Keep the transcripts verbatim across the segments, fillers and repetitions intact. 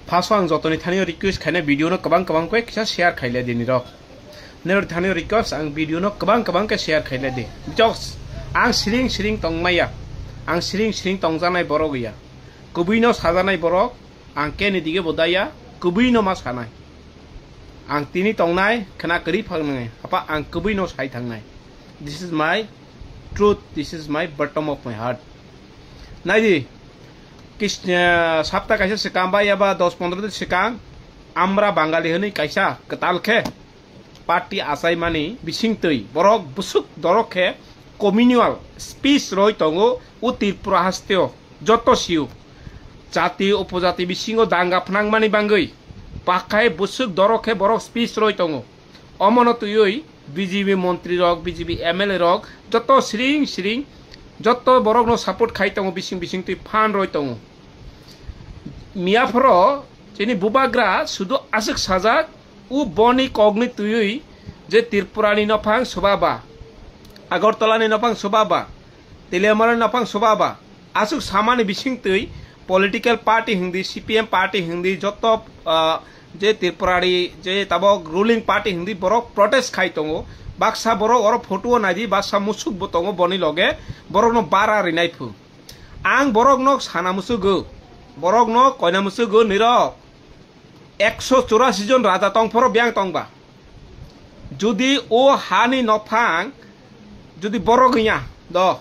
First o ang jotoni thani request khainai video no kwbang kwbang khe kisa share khaile di nirok. Nirok thani request ang video no kwbang kwbang khe share khaile di. Jokes ang siring siring tongmaya. Ang siring siring tongjanai borok ya. Kubui no sajanai borok ang keni dige bodaya kubui no ma sanai. Ang tini tongnai khna kwrwi phangnai apa ang kubui no sai thangnai. This is my truth, this is my bottom of my heart. Naidi, kis-, eh, sapta kaisa swkang ba yaba dos pondro din swkang, Amra Bangali hwnwi kaisa kwtal khe party achaimani bisingtwi borok bwswk dorok khe communal speech roi tongo o Tripura hasteo joto sio. Jati upojati bisingo danga phnangmani bangwi pakhai bwswk dorok khe borok speech roi tongo. Omono twiwi B J P montri rok, B J P M L A rok joto siring siring joto borokno support khai tongo, bising bising twi phan roi tongo. Miyaphoro chini bubagra sudu aswk sajak, u boni kokni twiwi je Tripurani nophang soba ba, Agartala ni nophang soba ba, Teliamura ni nophang soba ba, aswk samani bising twi political party hwndi, C P M party hwndi, joto, ah, je Tripurari, je tabok ruling party hwndi borok protest khai tongo. Baksa borok oro photo o naidi, baksa musuk bo tongo boni loge, borokno bara rinai phu. Ang borokno sana musugo, borokno koina musugo nirok. Ekso churasi jon raja tongphoro biyang tongba. Jodi o hani nophang, jodi borok wngya, do,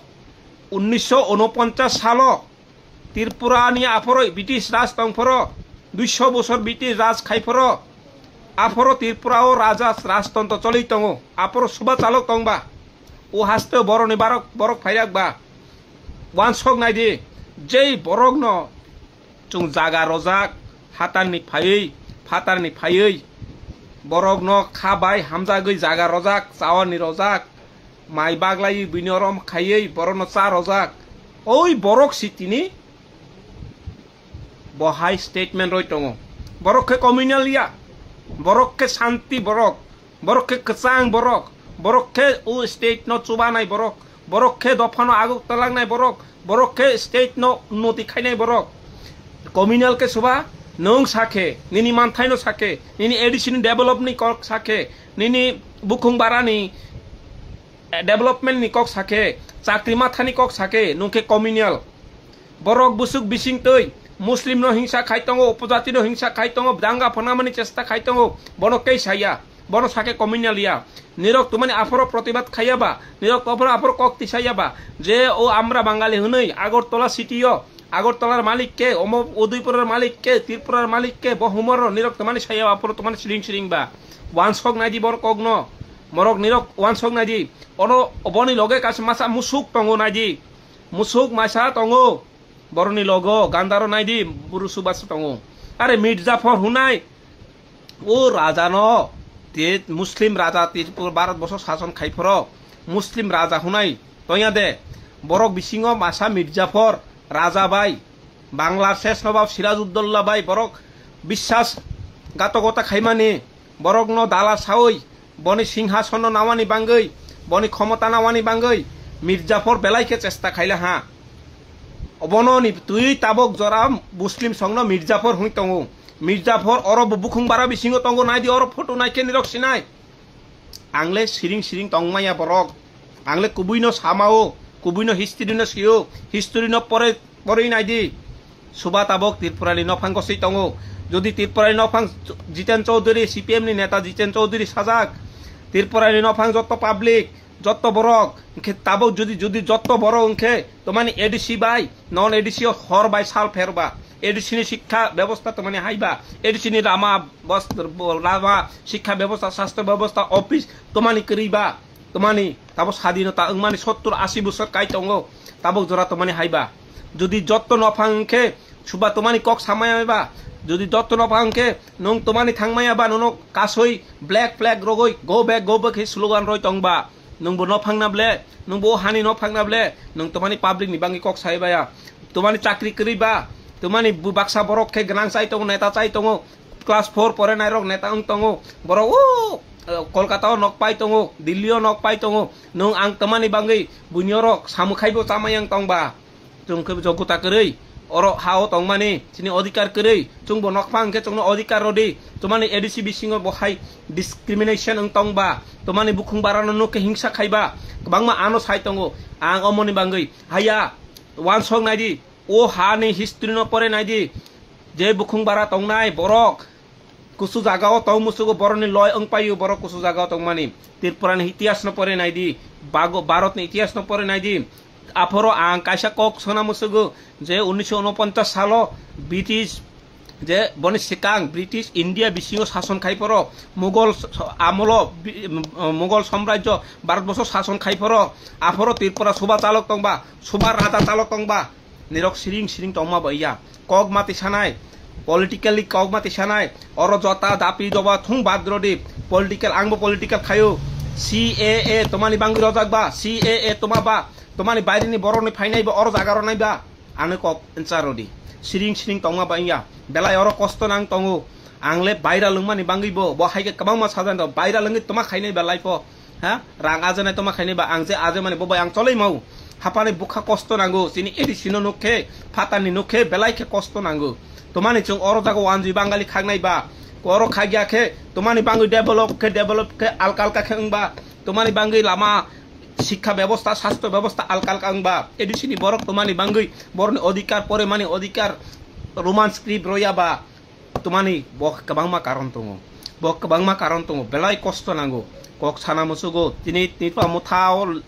unnisho unoponchas salo Tripura ni aphoro British raj tongphoro, duiso bosor British raj khaiphoro, aphoro Tripura o raja rajtontro choli tongo, aphoro suba chalok tongba, o haste boroni barok, borok phaiyak ba, wansok naidi, jei borokno chwng jaga rojak, hatarni phaiwi, phatarni phaiwi, borokno kha bai hamjagwi jaga rojak, chawani rojak, mai baglaiwi buino rom khaiwi borokno cha rojak. Oi borok si tini bo hai statement roi tongo. Borok khe communal ya, borok khe santi borok, borok khe kwchang borok, borok khe o state no chubanai borok, borok khe dophano aguk talangnai borok, borok khe state no unnoti khainai borok. Communal khe suba, nwng sakhe, nini manthaino sakhe, nini A D C ni develop ni kok sakhe, nini bukhung barani, eh, development ni kok sakhe, chakri mathani kok sakhe, nwng khe communal. Borok bwswk bising twi Muslim no hingsa khai tongo, upojati no hingsa khai tongo, danga phanamani chesta khai tongo, bono kei saya, bono sake communal ya. Nirok tumani aphoro protibad khaiya ba, nirok aphoro, aphoro kok tisaya ba, je o Amra Bangali hwnwi Agartala city o, Agartalar malik ke, omo Udaipuror malik ke, Tripurar malik ke, bo humor nirok tumani saya ba, aphoro tumani siring siring ba. Wansok naidi borok kok no, morok nirok wansok naidi, ono boni loge kaisa masa musuk tongo naidi. Musuk masa tongo, boroni logo gandaro naidi, buru subasa tongo. Are Mirzaphor hunai, o raja no, te Muslim raja, Tripura Bharat boso sason khaiphoro, Muslim raja hunai, tonya de, borok bisingo masa Mirzaphor, raja bai, Bangla ses nobab Sirajuddaulla bai, borok biswas gatokota khaimani, borokno dala sawi, boni singhasono nawani bangwi, boni khomota nawani bangwi Mirzaphor belai khe chesta khaila ha. Obono ni twi tabok jora Muslim songno Mirzaphor hwnwi tongo. Mirzaphor oro bo bukhung bara bisingo tongo, naidi oro photo naikhe nirok sinai. Ang le siring siring tongmaya borok. Ang le kubui no samao, kubui no history no sio, history no pore, poroi naidi. Suba tabok Tripura ni nophang gosoi tongo. Jodi Tripura ni nophang Jiten Chaudhary, C P M ni neta Jiten Chaudhary sajak, Tripura ni nophang jotto public, jotto borok, hwnkhe tabok jodi, jodi jotto borok hwnkhe tomani A D C bai, non A D C o hor bai sal pherba, A D C ni sikha bebosta tomani haiba, A D C ni lama bos-, lama, sikha bebosta, sastho bebosta, office tomani kwrwi ba, tomani tabo sadinota wngmani sottur ashi bosor kai tongo, tabok jora tomani haiba. Jodi jotto nophang hwnkhe suba tomani kok samaya ba, jodi jotto nophang hwnkhe nwng tomani thangmaya ba, nono kasoi black flag rogoi go back, go back khe slogan roi tongba. Nwngbo nophang na ble, nwngbo o hani nophang na ble, nwng tomani public ni bangwi kok sai baya. Tomani chakri kwrwi ba, tomani bu-, baksa borok khe gwnang chai tongo, neta chai tongo, class four pore nairok neta wng tongo, borok o, eh, Kolkata o nok pai tongo, Delhi o nok pai tongo, nwng ang tomani bangwi buini orok samukhaibo chamai ang tongba. Chwng khe joguta kwrwi, Oro ha o tongmani chini odhikar kwrwi, chwngbo nokphang khe chwngno odhikar rodi. Tomani A D C bisingo bo hai discrimination wng tongba, tomani bukhung barano nuk khe hingsa khaiba, kwbangma ano sai tongo. Ang omoni bangwi haya, wansok naidi, o hani history no pore naidi, je bukhung bara tongnai borok kusu jagao tong musugo, boroni loi wng paio, borok kusu jagao tongmani. Tripura ni itihas no pore naidi, bago-, Bharat ni itihas no pore naidi. Aphoro ang kaisa kok sona musugo je unnish unoponchas salo British, je boni sikang British India bisingo sason khai poro, Mughal s-, s-, amolo bi-, m-, Mughal samrajyo Bharat borso sason khai poro, aphoro Tripura suba chalok tongba, suba raja chalok tongba, nirok siring siring tongma bai ya. Kok mati sanai, politically kok mati sanai, oro jota dapi doba thung bad rodi, political, angbo political khayo, C A A tomani bangwi rojak ba, C A A toma ba, tomani baire ni borok ni phainai ba, oro jaga ronai ba, ano kok ncha rodi, siring siring tongma bai ya, belai oro kosto nang tongo, ang le baira lwngmani bangwi bo, bo hai khe kwbangma sajan rok baira lwngwi toma khainai ba life o. Ha? Rang ajanai toma khainai ba, ang je ajai mani bo bai ang choloi mau. Hapani bukha kosto nango, chini A D C no nuk khe, phatar ni nuk khe, belai khe kosto nango. Tomani chwng oro jaga wanjwi Bangali khaknai ba, oro khakya khe, tomani bangwi develop khe, develop khe, alka alka khe wngba, tomani bangwi lama, sikha bebosta, sastho bebosta alka alka wngba, A D C ni borok tomani bangwi, boroni odhikar, poremani odhikar, Roman script roya ba, Tumani bo kwbangma karon tongo, bo kwbangma karon tongo, belai kosto nango. Kok sana musugo, tini Tripura Motha o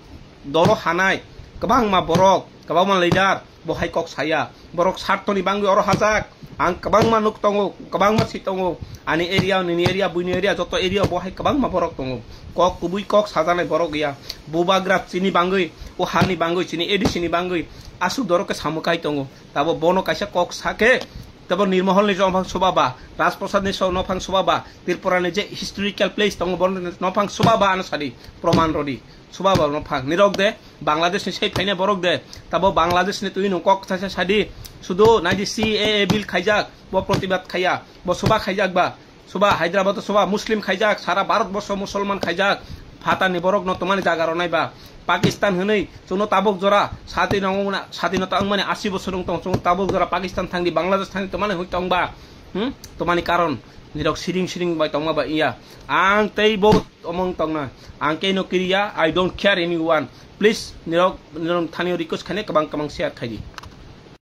dolo hanai kwbangma borok, kwbangma leader bo hai kok saya. Borok sartoni bangwi oro hajak. Ang kwbangma nuk tongo, kwbangma si tongo. Ani area, nini area, buini area, joto area bo hai kwbangma borok tongo. Kok kubui kok sajanai borok ya. Bubagra chini bangwi, o hani bangwi, chini A D C ni bangwi asuk dorok khe samukai tongo. Tabo bono kaisa kok sakhe, tabo Nirmohol ni nophang soba ba, Rajprasad ni so-, nophang soba ba, Tripura ni je historical place tongo, bono nophang soba ba ano sadi, proman rodi, soba ba nophang. Nirok de, Bangladesh ni sei phaina borok de, tabo Bangladesh ni twi no kok saisa sadi, sudu naidi C A A bill khaijak, bo protibad khaiya, bo soba khaijak ba, Soba Hyderabad o soba Muslim khaijak, sara Bharat borso Musulman khaijak, phatar ni borok no tumani jaga rw nai ba. Pakistan hwnwi chwngno tabuk jora sati nangmani, sati no tangmani asi bosor wng tong, chwng tabuk jora Pakistan thangdi, Bangladesh thangdi tumani hwnwi tong ba. Hmm? Tumani karon nirok siring siring bai tongma ba iya. Ang tei bo omong tongna. Ang kei no kiriya, I don't care anyone. Please, nirok, nirok thani request khaine kwbang kwbang share khaidi.